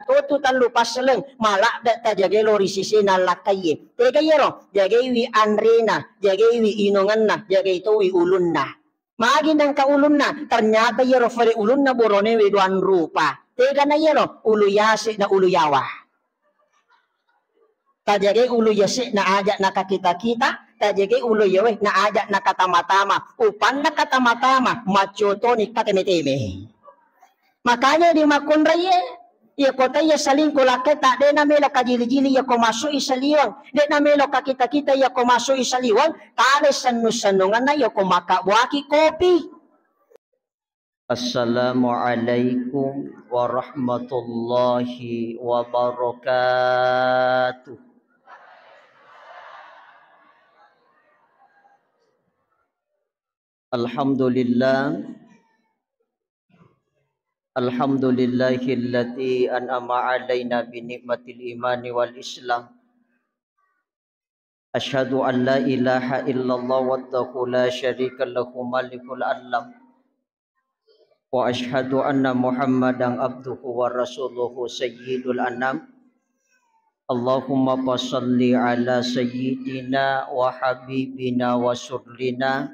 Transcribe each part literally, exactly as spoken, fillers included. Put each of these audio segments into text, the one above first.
Totu tellu passeleng, maladde' tajagai lao ri sesena lakkaie. Tega iyaro? Jagaiwi anrena, jagaiwi inongenna, jagai towi ulunna. Magi nengka ulunna? Ternyata iyaro fale ulunna boronewe duang rupa. Tegana iyaro? Ulu yase' na ulu yawa. Tajagai ulu yase'na aja' nakakita-kita, tajagai ulu yawe na aja' nakatama-tama. Upanna katama-tama, maccotoni kateme-teme. Makanya di makkunraie, iya kota iya salingku lakketa, de' namelo kajili-jili iya ko masui saliweng, de' namelo kakita-kita iya ko masui saliweng, tale sennu-sennungenna iya ko makkabbuaki kopi. Assalamualaikum warahmatullahi wabarakatuh. Alhamdulillah. Alhamdulillahilladzi an'ama alaina bi ni'matil imani wal islam. Asyhadu an la ilaha illallah wahdahu la syarika lahu malikul alam. Wa asyhadu anna Muhammadan abduhu wa rasuluhu sayyidul anam. Allahumma fasalli ala sayyidina wa habibina wa surrina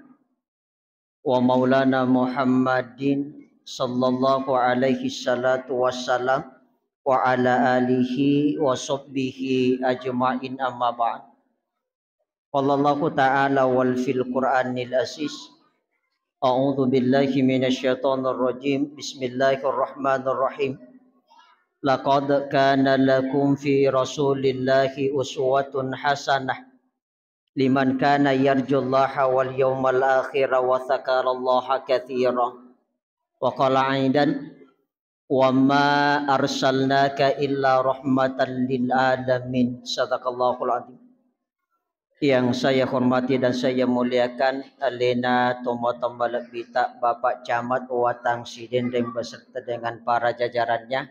wa maulana Muhammadin sallallahu alaihi salatu wassalam wa ala alihi wa sahbihi ajma'in, amma ba'd. Qala Allahu ta'ala wal fil Qur'anil aziz. A'udzu billahi minasy syaithanir rajim. Bismillahirrahmanirrahim. Laqad kana lakum fi Rasulillahi uswatun hasanah liman kana yarjullaha wal yawmal akhira wa dzakarallaha katsira. Wa qala aidan, "Wa ma arsalnaka illa rahmatan lil alamin." Sadaqallahul adzim. Yang saya hormati dan saya muliakan, alena tomatoa malebbita, Bapak Camat Watang Sidenreng beserta dengan para jajarannya.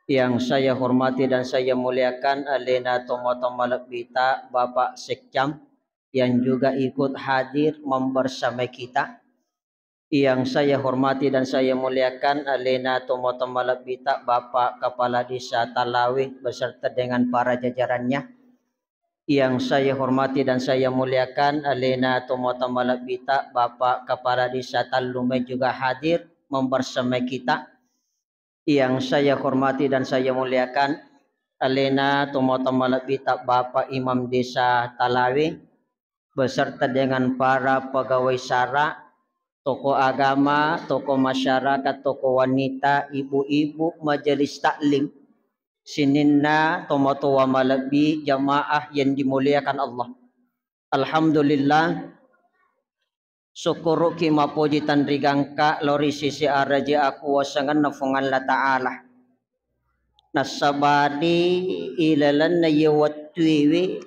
Yang saya hormati dan saya muliakan, alena tomatoa malebbita, Bapak Sekcam yang juga ikut hadir membersamai kita. Yang saya hormati dan saya muliakan, alena tomatoa malebbita, Bapak Kepala Desa Talawe beserta dengan para jajarannya. Yang saya hormati dan saya muliakan, alena tomatoa malebbita, Bapak Kepala Desa Tallume juga hadir membersamai kita. Yang saya hormati dan saya muliakan, alena tomatoa malebbita, Bapak Imam Desa Talawe beserta dengan para pegawai sara, tokoh agama, tokoh masyarakat, tokoh wanita, ibu-ibu majelis taklim, sininna tomatoa malebbi, jamaah yang dimuliakan Allah. Alhamdulillah, sukkuruki mapoji tanrigangka lao ri sisi araja akuwasangenna Fuang Allah Ta'ala. Nassabari ilalenna iye wettuewe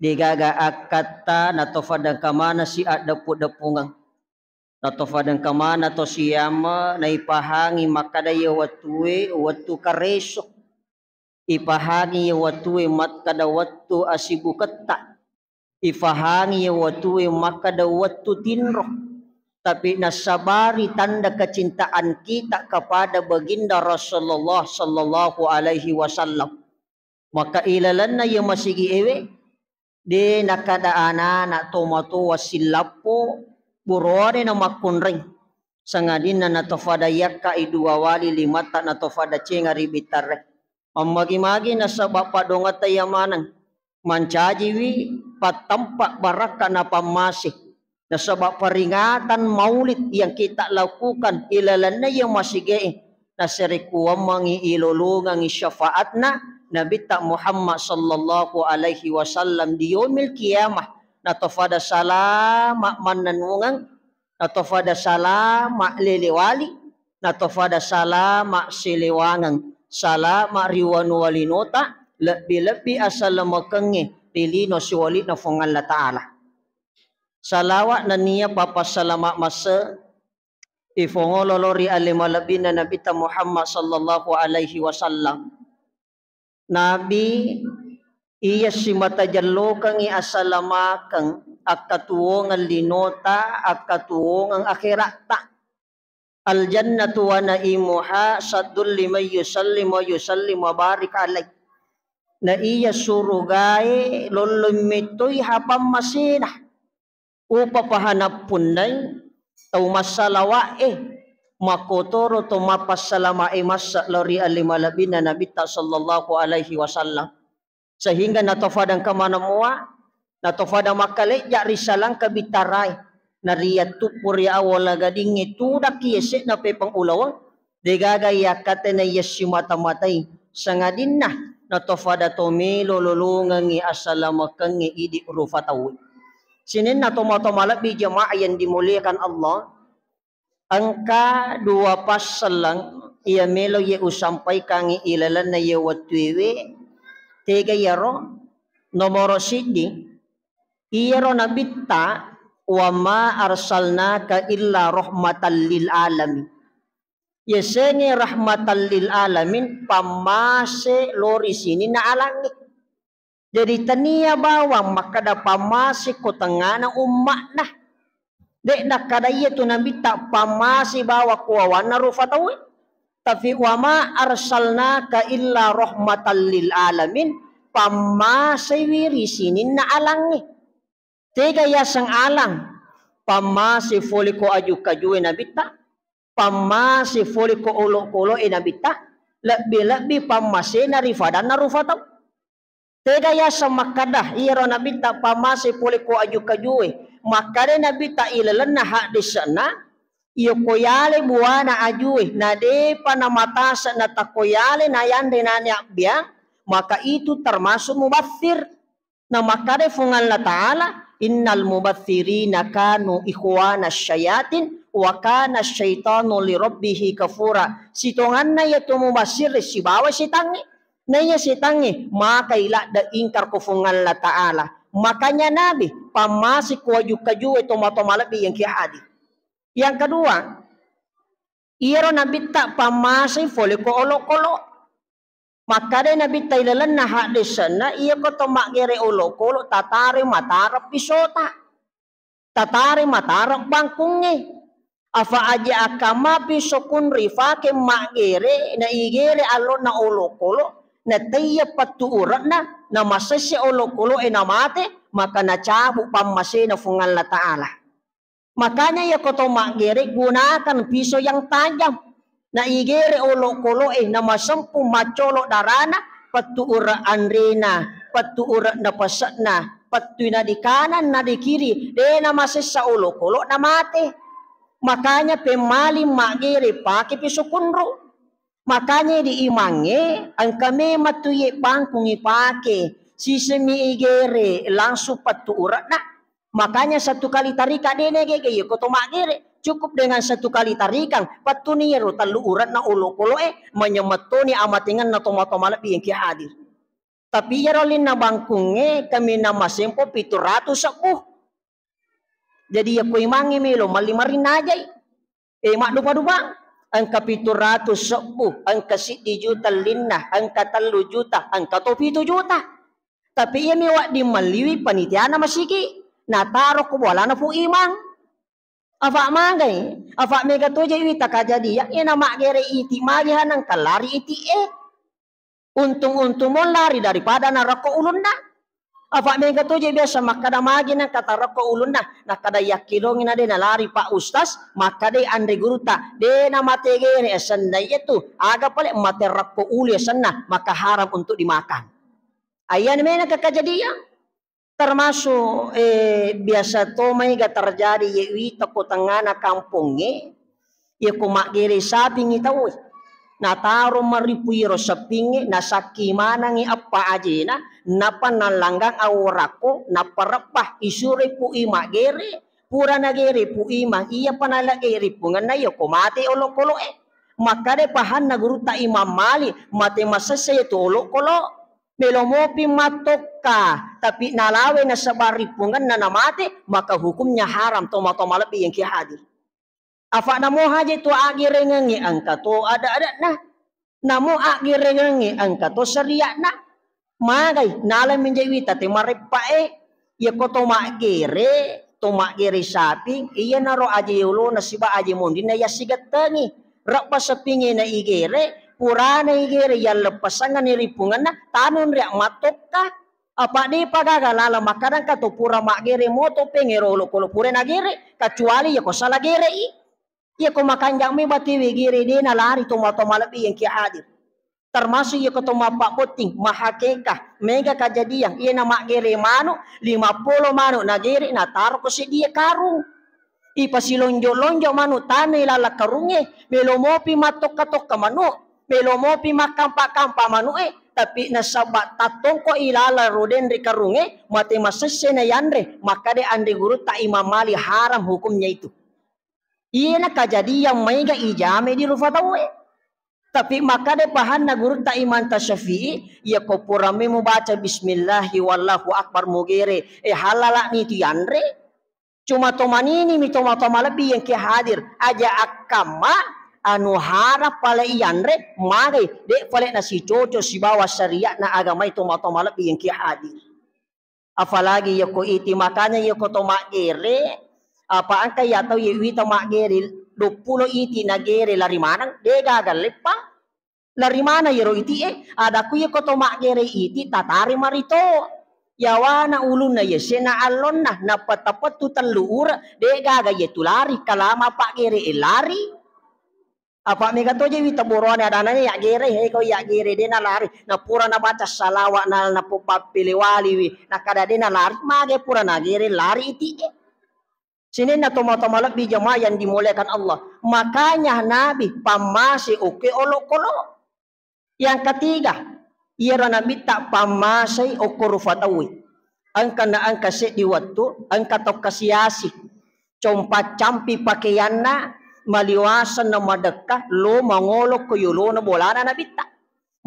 degaga akkatta natofadengka maneng si addeppu-deppungeng. Natofadengka maneng to siyama naipahangi makkada iye wettue wettu kareso. Ipahangi iye wettue makkada wettu asibuketta. Ifahangi iye wettue makkada wettu tinro. Tapi nassabari tanda kecintaan kita kepada Baginda Rasulullah sallallahu alaihi wasallam. Maka ilalenna iye masigi ewe, de nakada anana tomatoa sillappo, buroane na makkunreng. Sangadinna natofada yakka i dua wali limatta natofada cenga ri bittarre. Mammagi-magi nasaba padongetta iya maneng. Mancajiwi pattampa barakka na pammase. Nasaba peringatan maulid yang kita lakukan ilalenna iya masige'e, nasarekkuammengi ilolongengi syafaatna Nabitta Muhammad sallallahu alaihi wasallam di yaumil qiyamah, natofada salama mannennungeng, natofada salama lele wali, natofada salama selewangeng, salama ri wanua linota, lebbi-lebbi asalamekengnge ri lino siwali'na Fuang Allah Ta'ala. Salawa nennia papassalama masse ifongolo lao ri ale malebbina Nabitta Muhammad sallallahu alaihi wasallam. Nabi iya simata jellokengngi asalamakeng akkatuwongeng linota, akkatuwongeng akheratta. Al-jannatu wa na'imuha saddul liman yusallim wa yusallim wa barik alaih. Na iya surugae lollong mettoi ha pammasena. Upa paha nappunnai tau massalawa'e, makkotoro to mappassalamae massa lao ri ale malebbina Nabitta sallallahu alaihi wasallam. Sehingga natofadang kamaneng mua, natofadang makkalejja ri salangka bittarae. Nariyattuppu ri awola gadingnge tudakki yase'na pepeng ulaweng, degaga yakkatena yassimata-matai, sangadinna natofada to melo lolongengngi assalamakengnge idi rufa tauwe. Sininna tomatoa malebbi jamaah yang dimuliakan Allah, engka dua passelleng iya melo ye usampaikangngi ilalenna ye wettuewe, tega iyaro? Nomoro siddi, iyaro Nabitta, "Wa ma arsalnaka illa rahmatan lil alamin." Yasengnge rahmatan lil alamin, pammase lori sininna alangnge. Jadi tania bawang makkeda pammase ko tengngana umma'na. De' nakkeda iya tu Nabitta pammase bawang ko wawanna rufa tauwe. Tapi wa ma arsalnaka illa rahmatan lil alamin, pammaseiwi ri sininna alangnge. Tega yaseng alang? Pammase fole ko aju-kajue Nabitta, pammase fole ko olo-kolo'e Nabitta, lebbi-lebbi pammasena ri fadanna rufa tau. Tega yaseng makkeda iyaro Nabitta pammase fole ko aju-kajue? Makkeda Nabitta ilalenna haddese'na, iya ko yale buana ajue, na depa namatase natakko yale nayanre nani abbiang, maka itu termasuk mubassir. Na makkeda Fuang Allah Ta'ala, "Innal mubassirina kanu ikhwana syayatin wa kana syaitanu li rabbihi kafura." Sitonganna iya tu mubassir sibawa setangnge. Na iya setangnge, makai ladde ingkar ko Fuang Allah Ta'ala. Makanya Nabi, pammase ko aju-kajue tomatoa malebbi yang ki hadir. Yang kedua, iyaro Nabitta pammasei fole ko olo-kolo. Makkeda Nabitta ilalenna haddese'na, iya ko to maggere olo-kolo, tatare matareng pisota. Tatare matareng bangkungnge. Afa aja akkamma piso kunri fake maggere, na igere allonna olo-kolo, na teiya pettu ure'na, na masesse olo-kolo'e na mate, maka nacabu pammasena Fuang Allah Ta'ala. Makanya iya ko to maggere gunakan piso yang tajam. Na igere olo-kolo'e na masempu maccolo darana, pettu ure anrena, pettu ure napase'na, pettui na di kanan na di kiri, de na masessa olo-kolo na mate. Makanya pemmaling maggere pake piso kunru. Makanya di imangnge engka memang tu ye bangkung ipake, sisemi igere langsung pettu ure'na. Makanya satu kali tarika dene gege ye ko to maggere, cukup dengan satu kali tarikang, pettuni ero tellu ure'na olo-kolo'e, manyemettoni amatengenna tomatoa malebbi yang ki hadir. Tapi iyaro linna bangkungnge kaminang masempo pitu ratu sebbu. Jadi iya ko imangnge melo melli marinna ajai. Eh, maddupa-dupa, engka pitu ratu sebbu, engka siddi juta linna, engka tellu juta, engka to pitu juta. Tapi iyami wedding melliwi panitiana masigi, nataro ko bolana Pu Imang. Afa magai, afa mega toje wita kajadian, ena maggere iti magi hanang kalari iti e. Untung-untung mo lari daripada narekko ulunna. Afa mega toje biasa makkada magi nangka tarekko ulunna, nakkada yakkidongi na de nalari Pak Ustaz, makkadai anre guruta, de namategene asenna iyatu, aga pale mate rekko ulu asenna, maka haram untuk dimakan. Ayana mena kejadian. Termasuk, eh, biasa to maega terjadi ye wita ko tengngana kampongnge, ye ko maggere sapingi tauwe. Nataro maripu iro seppingnge, nasakki manangi eppa ajena, napa nallanggang aworakko, nappa rebba, isuroi Pu Imang maggere, pura nagere Pu Imang, iyapa nalege ripungenna, ye ko mate olokoloe. Makkada pahanna gurutta Imam Malik, mate masessa ye tu olokolo. Melo mopi mattokka, tapi nalawe nasaba ripungenna namate, maka hukumnya haram, tomatoa malebbi yang ki hadir. Afa namo haje tu aggerengengnge engka to ada-adatna. Namo aggerengengnge engka to syariatna. Magai, nala menjadi wita te mareppae, ye ko to maggere, to maggere sapi, iyanaro aje yolona siba aje mondinna yassigettengi. Rebba sapinge na igere, purana igere yalleppasengngani ri pungenna, tanung ria mattokka. Apa depa gaga laleng makkadangka to pura maggere moto pengero olokolo pura nagere, kecuali yako sala gere i. Iyako makanjang mai batiwi gere de nalari to matoa malebbi yang kia hadir. Termasuk iyako to mappabbotting, mahakeka, mega kajadian, iyana maggere manu, lima puluh manu nagere, nataro ko seddie karung. Ipasilonjo-lonjo manu tana ilala karungnge, melo mopi mattokka-tokka manu, melo mopi makkampa-kampa manu e, tapi nasaba tattongko ilala rodeng ri karungnge, mate masesse na yanre, makkade anre gurutta Imam Malik haram hukumnya itu. Iyena kajadian maega ijame di rufa tauwe. Tapi makkada pahanna gurutta Imam Tasyafi'i, iyako pura memu baca bismillahi wallahu akbar mugere, eh, halalani tu yanre. Cuma to manini mi to matoa malebbi yang ke hadir. Aja akkamma anu harap pale yanre magai, de pale nasicoco sibawa syariatna agama itu matoa malebbi yang ke hadir. Apalagi yako iti, makanya yako to maggere, apa engka ya tau ye wita maggere, dua puluh iti nagere lari maneng, de gaga leppang. Lari mana yero iti e, adaku yako to maggere iti tatari marito. Yawana ulunna yesena allonna, napatapettu tellu ura, de gaga yetu lari, kalama paggere e lari. Apa mega toje wita boroane adanane ya gere, he kau ya gere, de nalari. Napura nabaca salawat na, napopappele waliwi, nakada de nalari, mage pura nagere lari iti e. Sininna tomatoa malebbi jamaah yang dimuliakan Allah. Makanya Nabi pammase okke olokolo. Yang ketiga, iyaro Nabitta pammasei okko rufa tauwe. Engka na engka seddi wettu, engka tokka siasi. Compa campi pakeyanna, maliwaseng na madekka, lo mangolo ko yolona bolana Nabitta.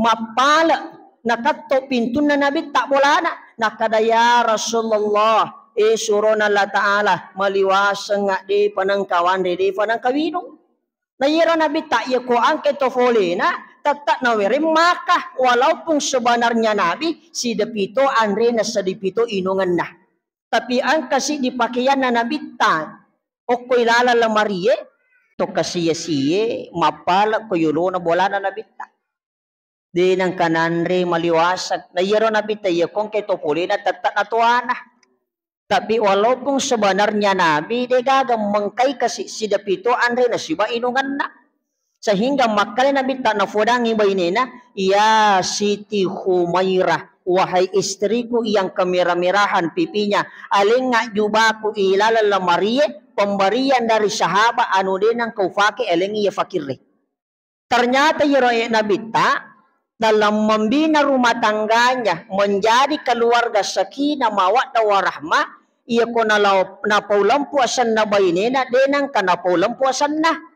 Mappale nakatto pintunna Nabitta bolana, nakada, "Ya Rasulullah, eh surona Allah Ta'ala, maliwaseng de panengka wanre, de panengka winung." Na iyaro Nabitta iyako angke to folena, tette nawereng maka, walaupun sebenarnya Nabi sidepito anrena, sidepito inungenna. Tapi engka siddi pakeyanna Nabitta okko ilaleng lamarie, to kasiye-siye mappale ko yolona bolana Nabitta. De nengka nanre maliwaseng. Na iyaro Nabitta iyako engka to polena tette natoana. Tapi walaupun sebenarnya Nabi de gaga mengkai kasi sidepito anre nasiba inungenna. Sehingga makkale Nabitta nafodangi bainena, "Ya Siti Humairah, wahai istriku yang kemerah-merahan pipinya, alengnga jubaku ilaleng lamarie, pemberian dari sahabat anu de nengka ufake, alengngi iya fakirre." Ternyata iyaro e Nabitta dalam membina rumah tangganya menjadi keluarga sakinah mawaddah warahmah, iyako nalau-, napaulempu asenna bainena, de nengka napaulempu asenna.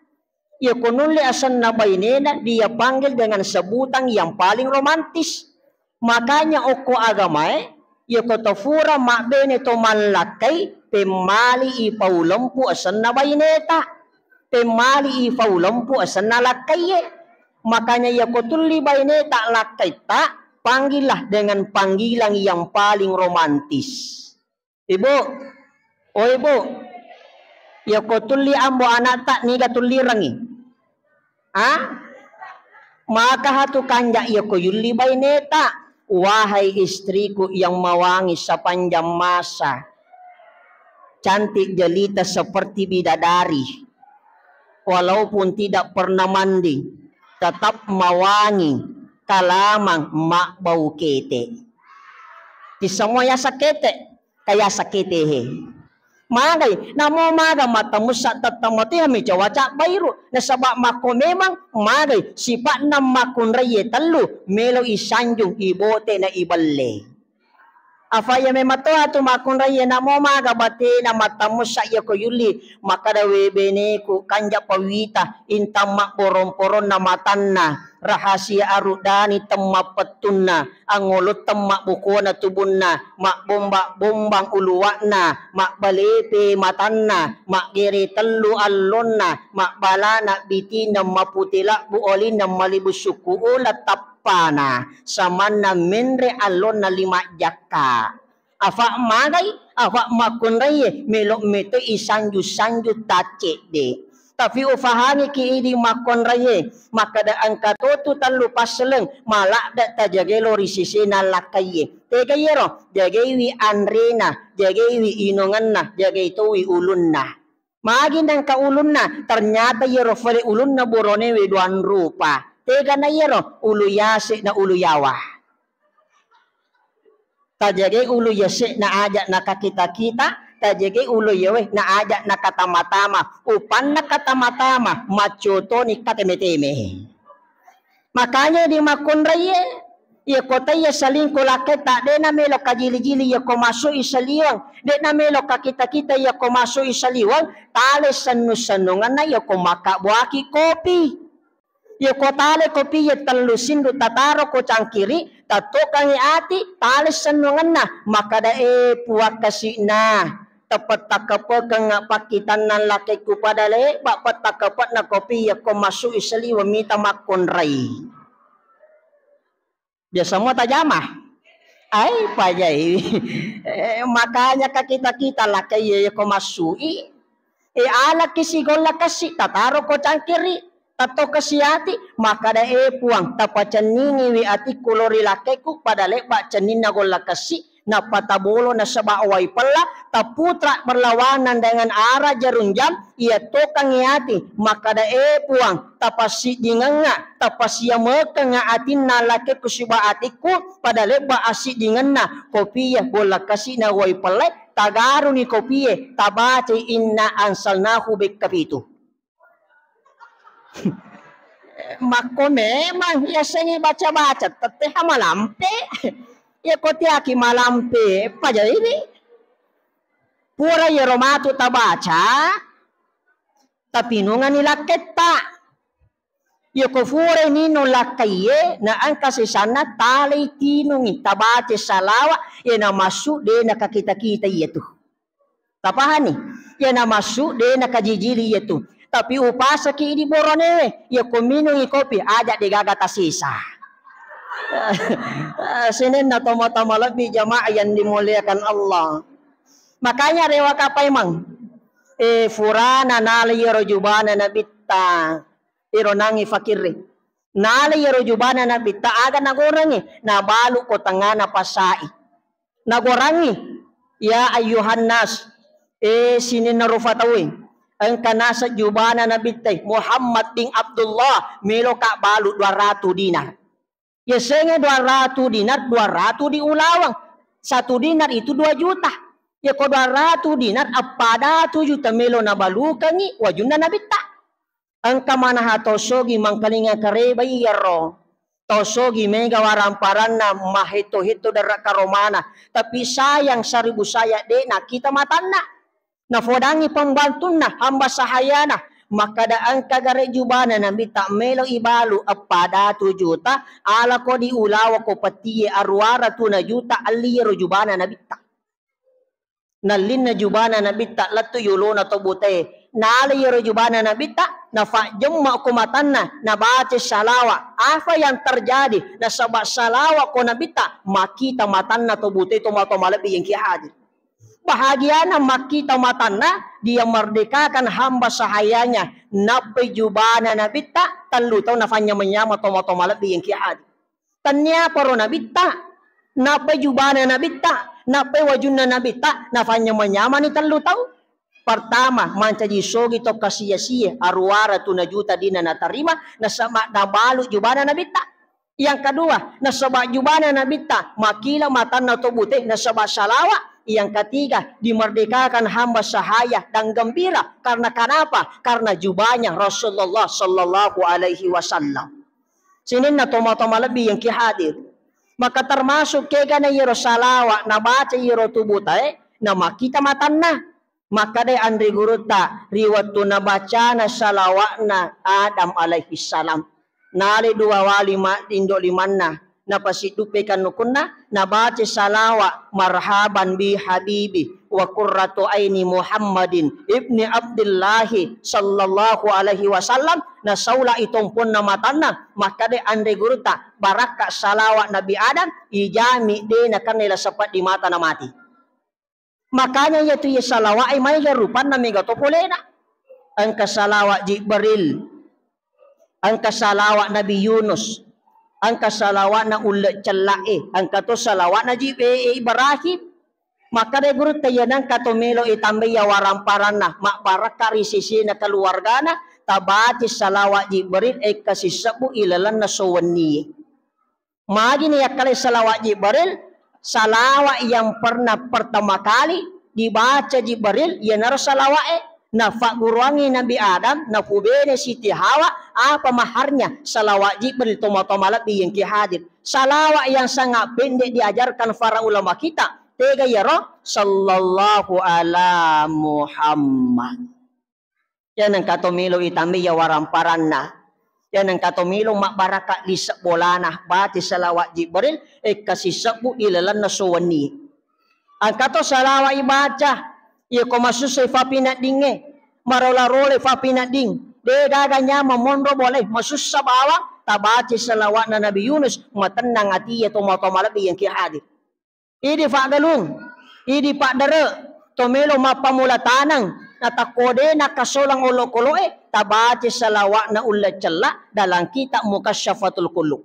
Iyako nulle asenna bainena, dia panggil dengan sebutan yang paling romantis. Makanya okko agamae, iyako to fura mabbene to mallakkai, pemmali ipaulempu asenna baineta, pemmali ipaulempu asenna lakkaie. Makanya iyako tulli baineta lakkaitta, panggillah dengan panggilan yang paling romantis. Ibu, oh ibu, iyako tulli ambo anakta niga tullirengi? Ah? Maka hatu kanja iyako yulli baineta, wahai istriku yang mewangi sepanjang masa, cantik jelita seperti bidadari, walaupun tidak pernah mandi, tetap mewangi, kalamang mabbau kete. Ti semua yasa kete, kaya sakete he. Magai, namo maga matamussa tattamatihami cawaca bairu. Nasaba makko memang magai, sipa'na makkunraiye tellu, melo isanjung, ibote na ibelle. Afaya mematoa tu makkunraiye, namo maga batena matamussa iyako yulli, makkada we beneku, kanja pawita, intang mabborong-poronna matanna, rahasia aruddani temmappettunna, angolotteng mabbukona tubunna, mabbomba-bombang uluwa'na, mabbalepe matanna, maggere tellu allonna, mabbalana bitinna, mapute labbu olinna, malibu sukku ula tappana, samanna menre allonna lima jakka. Afa magai, afa makkunraiye, melo metoi sanju-sanju taccedde. Tapi ufahangiki idi makkunraiye, makkada engka totu tellu passeleng, maladde tajagai lo ri sesena lakkaiye. Tega yero, jagaiwi anrena, jagaiwi inungenna, jagai towi ulunna. Magi nengka ulunna, ternyata yero fale ulunna boronewe duang rupa. Tegana yero, ulu yase na ulu yawa. Tajagai ulu yase na aja nakakita-kita, tajagai ulu yawe na aja nakatama-tama. Upanna katama-tama, maccotoni kateme-teme. Makanya di makkunraiye, iya kota iya salingko lakkaitta, de na melo kajili-jili iya ko masuk i saliwang, de na melo kakita-kita iya ko masuk i saliwang, tale sennu-sennunganna iya ko makkabuaki kopi. Iya ko tale kopi iya tellu sindu tataro ko cangkiri, tattokangi ati, tale sennunganna, makkada e puakkasi'na. Teppettakkeppekengnga pakkitanna lakkaikku pada le'ba pettakkeppekna kopi iya ko masuk i saliweng mita makkunrai. Biasa mo tajama. Ai pajai. Eh, makanya ka kita-kita lakkai iya ko masuk i. Eh, alaki si golla kassi tataro ko cangkiri. Tatto kasi ati, makkada e puang, tapacenningiwi atikku lo ri lakkaiku pada le'ba cenninna golla kassi. Nappa tabolo nasaba wai pella, taputra berlawanan dengan arah jarum jam, iya tokangngi ati, makkada e puang, tapassiddingengnga, tapasiamekengnga atinna lakkaiku siba atikku, pada le'ba assiddingenna kopiye bolla kasi'na wai pella, tagaruni kopiye, tabacai inna anzalnahu bekka pitu. Makko memang yasengnge baca-baca, tetteha malampe. Iya ko tiaki malampe, pajaiwi. Pura yero matu tabaca, tapinungani lakketta. Iya ko furai ninung lakkaiye, na engka sesanna talai tinungi, tabaca salawa, iya na massu de na kakita-kita iya tu. Tapahani? Iya na massu de na kajijili iya tu. Tapi upasaki idi boronewe, iya ko minungi kopi, aja de gaga tasesa. Sininna tomatoa malebbi jamaah yang dimuliakan Allah. Makanya rewa kapaimang, eh, furana nala iyaro jubana nabitta, iro nangi fakirri. Nala iyaro jubana nabitta aga nagorangi, nabalu ko tengana pasai. Nagorangi, "Ya ayyuhan nas, eh, sininna rufa tauwe, engka naseng jubana nabittai Muhammad bin Abdullah, meloka balu dua ratu dinar." Yasengnge dua ratu dinar, dua ratu di ulaweng. Satu dinar itu dua juta. Yako dua ratu dinar, eppa datu juta melo nabalukengngi wajunna nabitta. Engka manaha tosogi mangkalinga kareba iyaro. Tosogi mega waramparanna, mahetto-hetto dara karomana. Tapi sayang, saribu sayang, de nakkita matanna. Nafodangi pembantunna, hamba sahayana. Makkada engka gare jubana nabitta melo ibalu eppa datu juta, alako di ulawa ko petie aruwa ratuna juta, alli iyaro jubana nabitta. Nallinna jubana nabitta lettu yolona to butae. Nala iyaro jubana nabitta, nafajjemma ko matanna, nabaca salawa. Apa yang terjadi? Nasaba salawa ko nabitta, makkita matanna to butae, to ma-, to malebbi yang ki hadir. Bahagiana makkita matanna, dia merdekakan hamba sahayanya. Nappai jubana nabitta, tellu tau nafanynyama-nyama to ma-, to malebbi yang ki hadir. Tennia paro nabitta, nappai jubana nabitta, nappai wajunna nabitta, nafanynyama-nyamani tellu tau. Pertama, mancaji sogi to kasiya-siya, aruwa ratuna juta dina natarima, nasaba nabalu jubana nabitta. Yang kedua, nasaba jubana nabitta, makkita matanna to bute, nasaba salawa. Yang ketiga, dimerdekakan hamba sahaya dan gembira. Karena kenapa? Karena jubahnya Rasulullah sallallahu alaihi wasallam. Sininna tomatoa malebbi yang ki hadir. Maka termasuk kegana iyaro salawa nabaca iyaro tubutae, namakkita matanna. Makkadai anre gurutta ri wettu nabacana salawa'na Adam alaihi salam. Nale dua wali ma-, indo limanna, napasidduppe kannukunna, nabaca salawa, "Marhaban bi habibi wa qurratu aini Muhammadin ibni Abdillahi sallallahu alaihi wasallam." Nasaula i tomponna matanna, makkadai anre gurutta, barakka salawa Nabi Adam, ijami de nakenna la sepaddi mata namati. Makanya iyatu iya salawa'e maega rupanna mega to polena. Engka salawat Jibril, engka salawat Nabi Yunus, engka salawatna ulle cella'e, engka to salawatna Jib-, eh, Ibrahim. Makkeda gurutta, iya nengka to melo itambai iya waramparanna, mabbarakka ri sesena keluargana, tabaca salawat Jibril ekka sisebbu ilalenna sowennie. Magini yakkalai salawat Jibril? Salawat yang pernah pertama kali dibaca Jibril, iyanaro salawat e nafagguruangi Nabi Adam, napubene Siti Hawa, apa maharnya salawat Jibril, toma-toma lebbi yang ki hadir. Salawat yang sangat pendek diajarkan para ulama kita, tega iyaro, sallallahu ala Muhammad. Iya nengka to melo itambai iya waramparanna. Iya nengka to melo mabbarakka lise bolana, baca salawat Jibril, ekka sisebbu ilalenna sowenni. Engka to salawat ibaca, iya ko masussai fapinaddingnge, marola-rola fapinadding, de gaga nyameng monro bolae, masussa bawang, tabaca salawatna Nabi Yunus, matennang ati iya toma-toma lebbi yang ki hadir. Idi faggalung, idi paddere, to melo mappamula taneng, natakko de nakasolang olokoloe, tabaca salawatna ulle cella dalam kitab Mukasyafatul Qulub.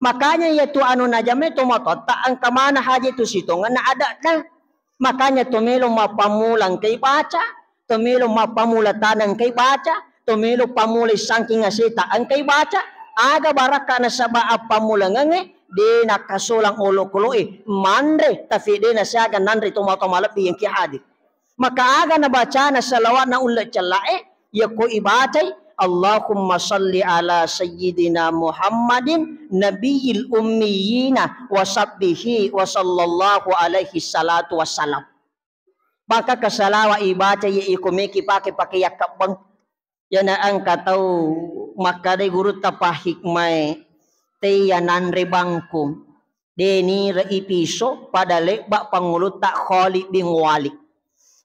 Makanya iyatu anu najamai tomatoatta engka maneng haji tu sitongenna ade'na. Makanya to melo mappamula engkai baca, to melo mappamula taneng engkai baca, to melo pammulai sangking aseta engkai baca, aga barakka nasaba appamulangengnge de nakasolang olokoloe manre, tapi de nasiaga nanre toma-toma lebbi yang ki hadir. Maka aga nabacana salawatna ulle cella'e, yakko ibacai, Allahumma salli ala sayyidina Muhammadin nabiyil ummiyina wa sahbihi wa sallallahu alaihi salatu wassalam. Maka ke salawat ibaca iya iko meki pake, pake yakkebbeng. Iyana engka tau makkadai gurutta pahikmae, teiya nanre bangkung, de nire ipiso pada lebba pangulutta Khalid bin Walid.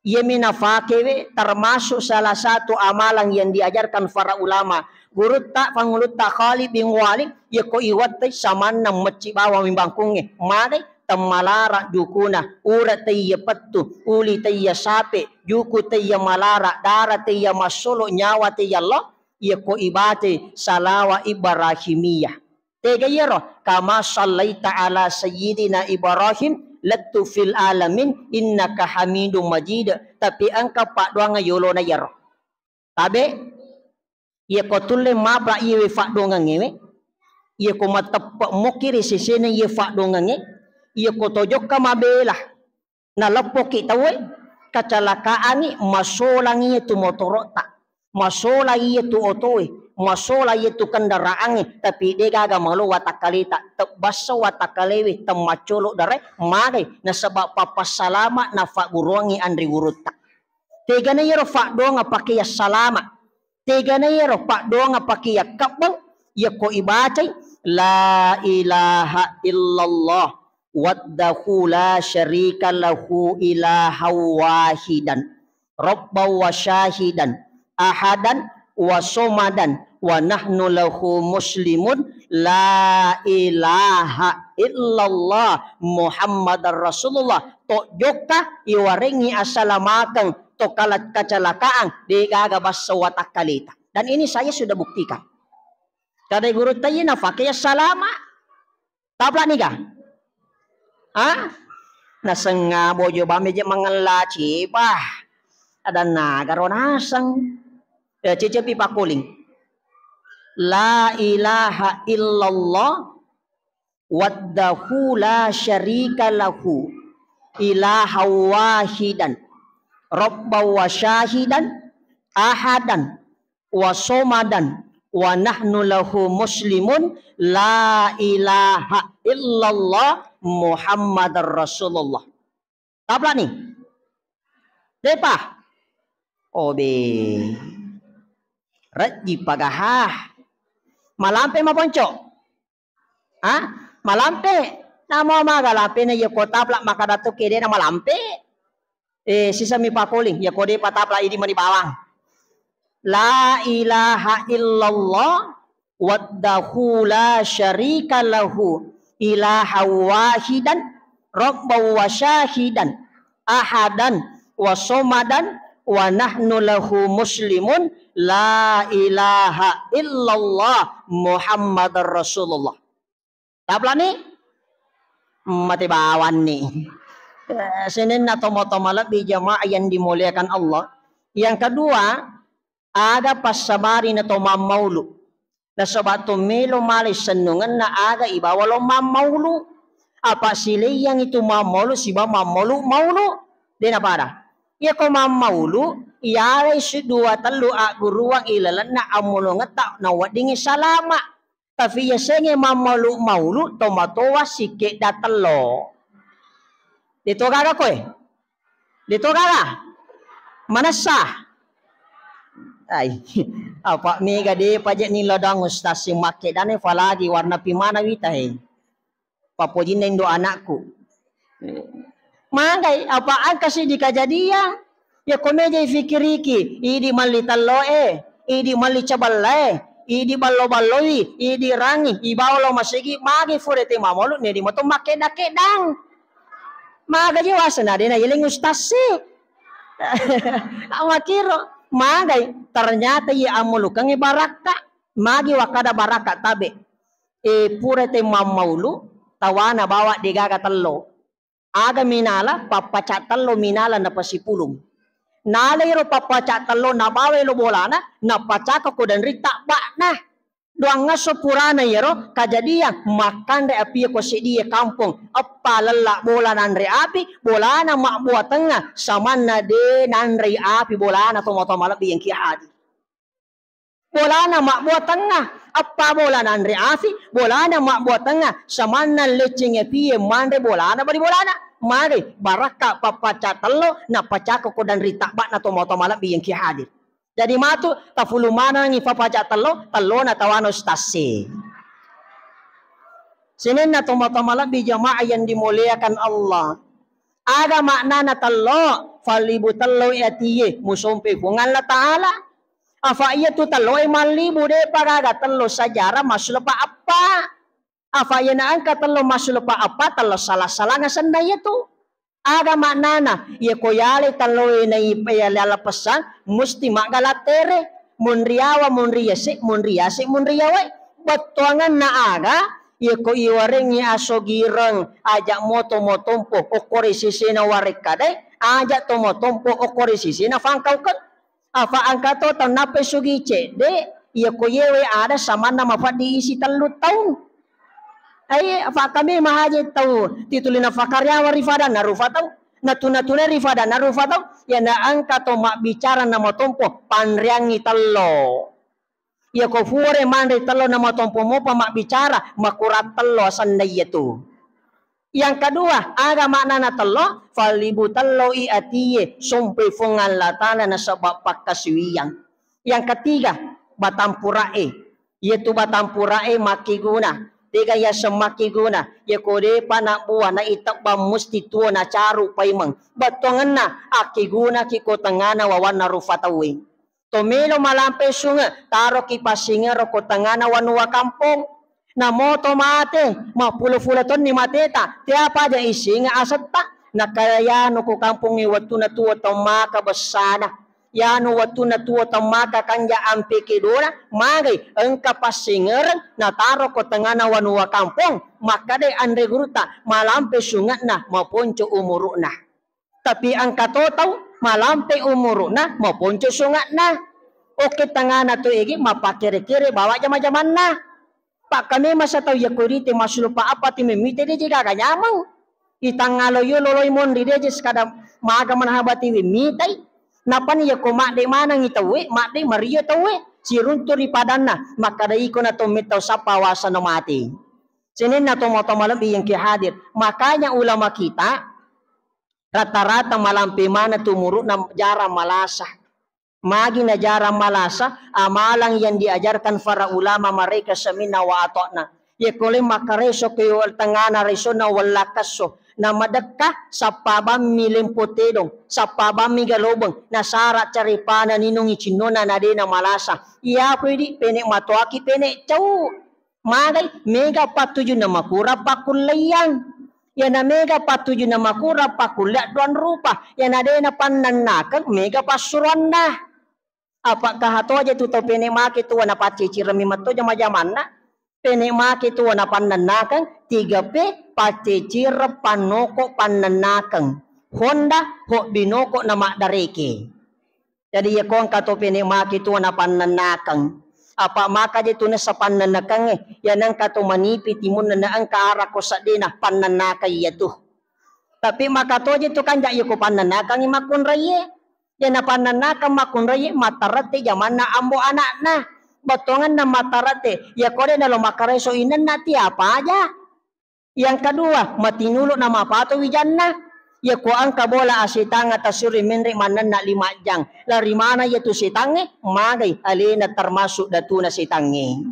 Iyami nafakewe termasuk salah satu amalan yang diajarkan para ulama. Gurutta pangulutta Khalid bin Walid, yakko iwattai samanna mecci bawang mi bangkungnge, magai temmalara jukuna, ura taiya pettu, uli taiya sape, juku taiya malara, dara taiya massolo, nyawa taiya lo, yakko ibacai salawat Ibrahimiyah. Tega iyaro? Kama sallaita ala sayyidina Ibrahim lattu fil alamin innaka hamidum majid. Tapi engka paddoangeng yolona iyaro. Tabe, iyako tulle mabra iyewe faddoangengngewe, iyako mateppe mokki ri sesena iye faddoangengnge, iyako tojokka mabela, naleppoki tauwe, kecelakaan, masolang iyatu motoro'ta, masolang iyatu otoe, masolang iyatu kendaraangnge, tapi de gaga malo watakkaleta, tebbassa watakkalewe, temmaccolo darae, magai nasaba pappassalama nafagguruangngi anre gurutta. Tegana iyaro faddoangeng pake yassalama. Tegana iyaro faddoangeng pake yakkebbeng, yakko ibacai, la ilaha illallah wahdahu la syarika lahu ilahan wahidan rabban wa syahidan ahadan wa somadan wa nahnu lahu muslimun, la ilaha illallah Muhammadar Rasulullah. Tojokka iwarengngi assalamakeng to kala-, kecelakaan, de gaga bassa watakkaleta. Dan ini saya sudah buktikan. Kada gurutta iye nafake yassalama. Tapla niga? Ah? Nasengnga bojo bame je mangella cibah. Adanna garo naseng. Ya, cecepi pakoling. La ilaha illallah wahdahu la syarika lahu ilahan wahidan rabban wa syahidan ahadan wa somadan wa nahnu lahu muslimun, la ilaha illallah Muhammadar Rasulullah. Tapla ni. Depa. Obe. Rejji pagaha. Malampe maponco. Ah, malampe. Namo maga lampena iya ko tapla maka datu kede na malampe. Eh, sisami pakoling, iya ko depa tapla idi mani bawang. La ilaha illallah wahdahu la syarika lahu ilahan wahidan rabban wa syahidan ahadan wa somadan wa nahnu lahu muslimun, la ilaha illallah Muhammadar Rasulullah. Taplani? Mate bawanni. Eh, sininna tomo-tomo lebbi jamaah yang dimuliakan Allah. Yang kedua, aga passabari na to mammaulu. Nasaba to melo male sennungenna aga ibawa lo mammaulu. Apa sileang itu mammaulu siba mammaulu-maulu. De napada. Iya ko mammaulu, iyalai si dua tellu agguruang ilalenna ammulungetta na weddingi salama. Tapi yasengnge mammaulu-maulu tomatoa sikkedda tello. Deto gaga koe? Deto gaga? Manessa? Ai, apa mega de paje ni lodang ustaz si makkeddane falagi warna pimana wita he. Papojinna indo anakku. Magai, apa engka siddi kajadiang? Iya ko mejai fikiriki, idi melli telloe, idi melli cabellae, idi ballo-balloi, idi rangi, ibawa lo masigi, magi fure te mamolu, nedi mato makkedda-keddang. Maga je wasana dena yeleng ustaz si. Amakiro, magai, ternyata iya ammulukengngi barakka. Magi wakkada barakka tabe. E, pura te mammaulu, tawana bawa degaga tello. Aga minala, pappaca tello minala napasipulung. Nala iro pappaca tello nabawa lo bolana, napacaka ko danri tabba'na. Doang ngasso purana iyaro kajadiang makkanre api ko sedie kampong. Eppa lella bola nanre api, bolana mabbua tengnga, samanna de nanrei api bolana tomo-tomo lebbi yang ki hadir. Bolana mabbua tengnga, eppa bola nanre afi, bolana mabbua tengnga, samanna lecceng api manre bolana bali bolana. Magi barakka pappaca tello, napacako ko danri tabba'na tomo-tomo lebbi yang ki hadir. Jadi matu tafulu manangi pappaca tello, tellona tawana ustaz si. Sininna tomo-tomo lebbi jamaah yang dimuliakan Allah. Aga maknana tello? Fallibu tello atie, musompe Puang Allah Ta'ala. Afa iya tu tello e mallibu, depa gaga tello sejarah massulepa eppa. Afa iya na engka tello massulepa eppa, tello sala-salanga senna iya tu. Aga maknana, iya ko yale tello e na ipa iya lala pesang, musti maggala tere. Munriawa, munriase, munriase, munriawai. Bettuanganna aga, iya ko iwarengngi asogireng, aja moto motompo, okkore sisena warekkadai, aja to motompo, okkore sisena fangkaukeng. Afa engka to tau nappai sugi cedde, iya ko yewe ada samanna mafaddi isi tellu taung. Ai, afa kami mahaji tau tituli nafakaryawa ri fadanna rufa tau. Natuna-tuna ri fadanna rufa tau. Iya na engka to mabbicara na matompo, panreangngi tello. Iya ko fuare manre tello na matompo mopa mabbicara, makurang tello asenna iya tu. Yang kedua, aga maknana tello? Fallibu tello i atie, sompoi Fuang Allah Ta'ala nasaba pakkasiwiang. Yang ketiga, batang purae. Iyatu batang purae makkiguna. Tega yaseng makkiguna? Iya ko depa nabbua, naitebbang musti tuo nacaru paimeng. Bettuangenna, akkigunaki ko tengngana wawanna rufa tauwe. To melo malampe sunge, taroki passingereng ko tengngana wanua kampong. Namo to mate, mappulo-pulo tonni mateta, teapa aja isinge asetta. Nakayanu ko kampongnge wettuna tuo temmaka bessana. Yanu wettuna tuo temmaka kanja ampe kedona, magai engka passingereng nataro ko tengngana wanua kampong, makkadai anre gurutta, malampe sunge'na, maponco umuru'na. Tapi engka to tau malampe umuru'na, maponco sunge'na. Oke, tengngana to egi mappakere-kere bawa jama-jamanna. Pakkamema sa tau iya ko rite massulo pa apa ti memite de je gaga nyameng. Itangngalo yo loloi monri de je sekada maga manahaba tiwi mitai. Napani iya ko madde manengi tauwe, madde mario tauwe, siruntu ri padanna, makkada iko na to mettau sappa wasana mati. Sininna tomo-tomo lebbi yang ki hadir. Makanya ulama kita rata-rata malampe mana tu muru'na jarang malasa. Magi najarang malasa, amalang yang diajarkan para ulama mereka sami'na wa atokna. Iya ko le makkareso ke tengngana resona wellakkasso. Na madekka, sappa bammi lempo tedong, sappa bammi galobeng, nasara carepana ninungi cinnona na dena malasa. Iya ko idi pene matoaki pene cau. Magai, mega pattujunna makurang pakkulleiang. Iyana mega pattujunna makurang pakkulle adduang rupa. Iyana de' napannennakeng mega passuroanna. Apa' kaha toje tu tau pene' maki tuo napaccicireng mi metto jama-jamanna. Pene' maki tuo napannennakeng, tiga P, paccicireng, pannoko, pannennakeng. Honda, hobbi noko na maddareke. Jadi, iya ko engka to pene' maki tuo napannennakeng. Apa' maka je tu nessa pannennakengnge, iya nengka to manipi timunna na engka ara ko seddena pannennakeng iya tu. Tapi maka toje tu kanja' iya ko pannennakengngi makkunraie. Iya napannennakeng makkunraie mattarette jamanna ambo ana'na. Bettuangenna mattarette, iya ko de' nalo makkareso inenna ti apa aja. Yang kedua, matinulu na mapato wijanna. Iya ko engka bola asitanga tasuri menre' mannenna lima jang. Lari mana iya tu sitangnge? Magai alena termasuk datuna sitangnge.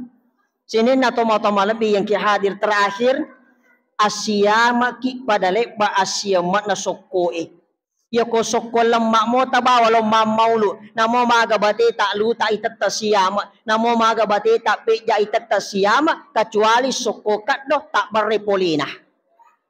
Sininna tomatoa malebbi yang ki hadir terakhir, assiamaki pada lebba assiama'na sokkoe. Iya ko sokko lemma' mo tabawa lo mammaulu, namo maga bateta luta itetta siama', namo maga bateta pejja itetta siama', kecuali sokko keddo tabbarre polena.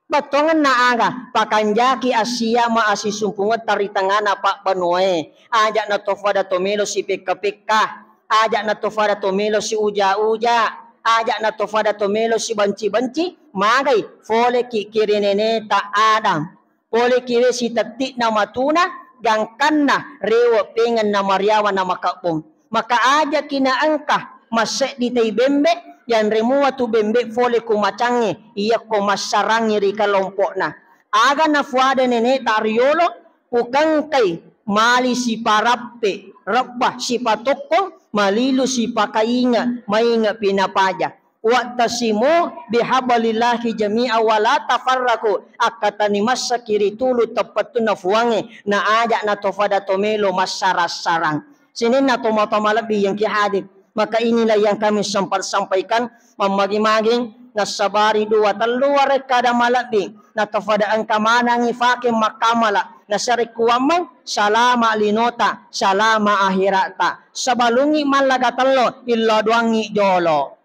Bettuangenna aga, pakanjaki assiama' asisumpungetta ri tengngana pabbanuae. Aja' na to fada to melo sipekka-pekka, aja' na to fada to melo siuja-uja, aja' na to fada to melo sibenci-benci, magai foleki' ki ri neneta Adam. Poleki' we sitetti'na matuna, gangkanna rewe' pengeng na mariawa na makebbong. Maka ajaki na engka masseddi tai bembe', yanre mua tu bembe' fole ku macangnge, iyakko massarangngi ri kalompo'na. Aga nafuada nene'ta riyolo, ukengkai mali siparappe, rebba sipatokkong, malilu sipakainge, mainge pinapaja. Wa'tasimu bihablillahi jami'a wa la tafarraqu. Akkatani massaki ri tulu teppettunna Fuangnge, na aja' na to fada to melo massarang-sarang. Sininna tomatoa malebbi yang ki hadir. Maka inilah yang kami sempat sampaikan, mammagi-magi nassabari dua tellu warekkada malebbi, na to fada engka manangi fake makkamala, nasarekkuammeng salama linota, salama akhirata. Sabalungi mallaga tello, illo doangi jolo.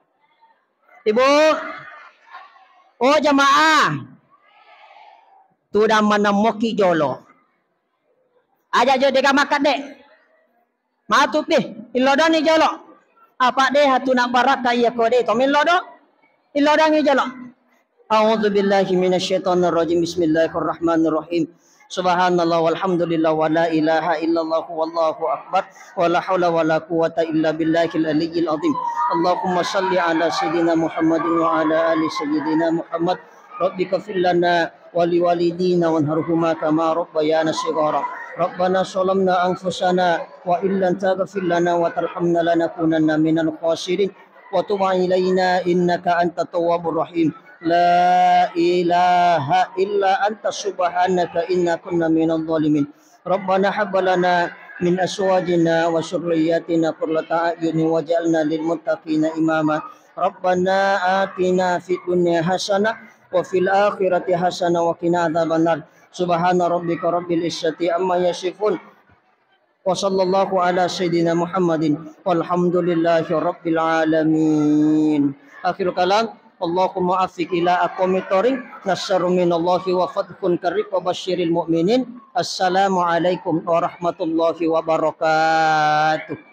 Ibu, oh jamaah, tudang manemmokki jolo. Aja' jo dega makkadde. Matu pi, illodoni jolo. Apa' de hatu na baraka iya ko de to millodo. Illodoni jolo. A'udzu billahi minasyaitonir rajim. Bismillahirrahmanirrahim. Subhanallah walhamdulillah wa la ilaha illallah wallahu akbar. Wa la haula wa la quwwata illa billahil aliyyil azim. Allahumma salli ala sayyidina Muhammadin wa ala ali sayyidina Muhammad. Rabbi ighfir lana wa liwalidina wanharhuma kama rabbayana shighara. Rabbana zalamna anfusana wa illam taghfir lana wa tarhamna lanakunanna minal khasirin. Wa tub alaina innaka antat tawwabur rahim. La ilaha illa anta subhanaka inna kunna minadh dhalimin. Rabbana hab lana min azwajina wa dzurriyyatina qurrata a'yunin waj'alna lil muttaqina imama. Rabbana atina fid dunya hasanah wa fil akhirati hasanah wa qina adzabannar. Subhana rabbika rabbil izzati amma yasifun. Wa sallallahu ala sayyidina Muhammadin walhamdulillahi rabbil alamin. Akhirul kalam, Allahumma afiq ila aqwamit thariq, nasrun minallahi wa fathun qarib wa basyiril mu'minin. Assalamualaikum warahmatullahi wabarakatuh.